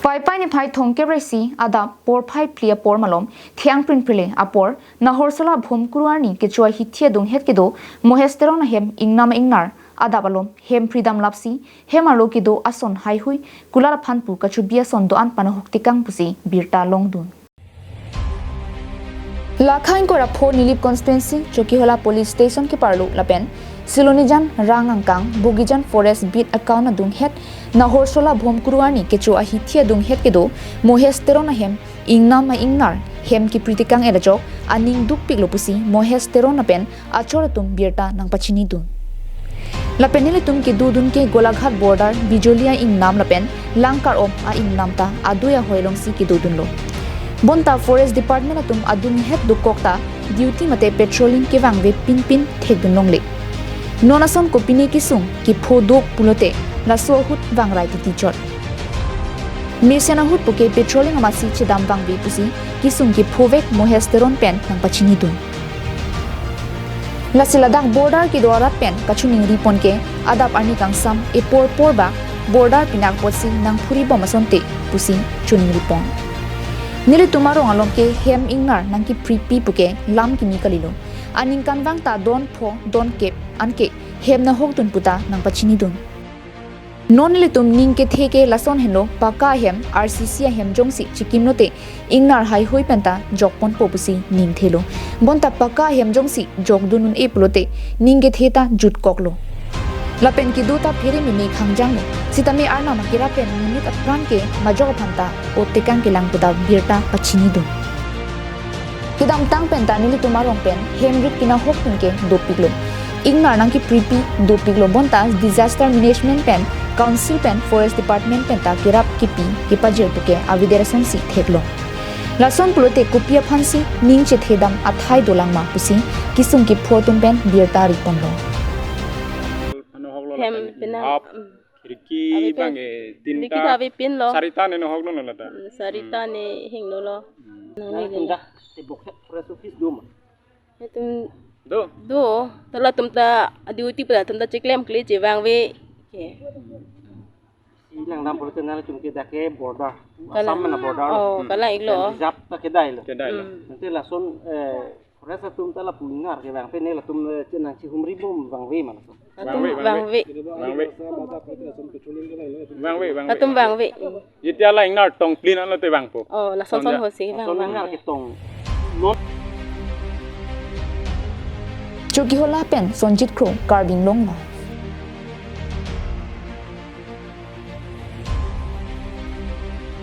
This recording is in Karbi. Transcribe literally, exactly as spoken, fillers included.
Paipai niphai thomkep ra isi adap porphai phli apor malom Thengprinphile apor Nahorsola Bhomkuru arni kecho ahithi adunghet kedo Mohes Teron ahem ingnam ingnar adap alom hem phridam lapsi hem arlo kedo ason haihui kulat aphan pu kachobi ason do-an panahok tekang pusi birta longdun. Lakha ingkoi ra pho Nilip constituency Chokihola police station keparlo lapen Silonijan Rang angkang Bogijan forest beat account adunghet Nahorsola Bhomkuru arni kecho ahithi adunghet kedo Mohes Teron ahem ingnam a-ingnar hem kephri tekang et ajok aning dukpiklo pusi Mohes Teron lapen achor atum birta nangpachinidun. Lapen nelitum kedodun ke Golaghat border Bijoli a-ingnam lapen Langkar-om a-ingnam ta adui ahoi alongsi kedodunlo. Bonta forest department atum adunghet dokok ta duty mate patrolling kevangve pinpin thekdun longle. Non ason kopine kesung kepho do pulote laso ahut vangrai titi chot. Mesen ahut puke patrolling amatsi chedam vangve pusi kesung kephovek Mohes Teron pen nangpachinidun. Lasi ladak border kedo arat pen kachoningri pon ke adap arni kangsam epor por ba border pinak apotsi nangphuri bom asonte pusi choningripon. Nelitum arong alom ke hem ingnar nangkephripi puke lam kimi kalilo. Aningkanvang ta don pho don kep anke hem nahokdun puta nangpachinidun. Non nelitum ning kethe ke lason henlo pakka ahem R C C ahem jongsi chikimlote ingnar haihui penta jokponpo pusi ning thelo. Bonta pakka ahem jongsi jokdun un-e pulote ning kethe ta jutkoklo. Lapen kedo ta phere meme khangjanglo. Sitame arnam akira pen monit apran ke majok aphan ta o tekang kelang puta birta pachinidun. Kedamtang penta nelitum arong pen hem rit kinahokdun ke dopiklo. Ingnar nangkephripi dopiklo bonta disaster management pen council pen forest department penta kerap kepi kepajir puke avedet asonsi theklo. Lason pulote kopi aphansi ning chethedam athai dolangma pusi kesung kepho atum pen birta riponlo. Hem pina, hap, um, khirki ave pin. Bang e, tinta, khirki ta ave pinlo. Sarita ne nohoklo no lata. Hmm, sarita ne hingno lo. Hmm. Nang ne tumta tebok het forest office do ma? Itum do. Do. Tala tumta duty pada tumta cheklemkle chevangve ke. Si langdam pulote nelitum ke dak ke border. Kalang. Assam mena border. Oh, hmm, kalang-iklo. Dan reserve ta kedai lo. Kedai lo. Hmm. Nanti lason, eh, forest atum ta lapu ingnar kevangve ne latum, eh, chenang chihumri bom vangve ma lason. Latum vangve. Vangve. Vangve. Vangve, vangve. Latum vangve. Jetia la ingnar tong plin anlote vangpo. Oh, lason son hosi vang. Lason vang ingnar ketong. Not. Chokihola pen Sonjit Kro, Karbi Anglong Live.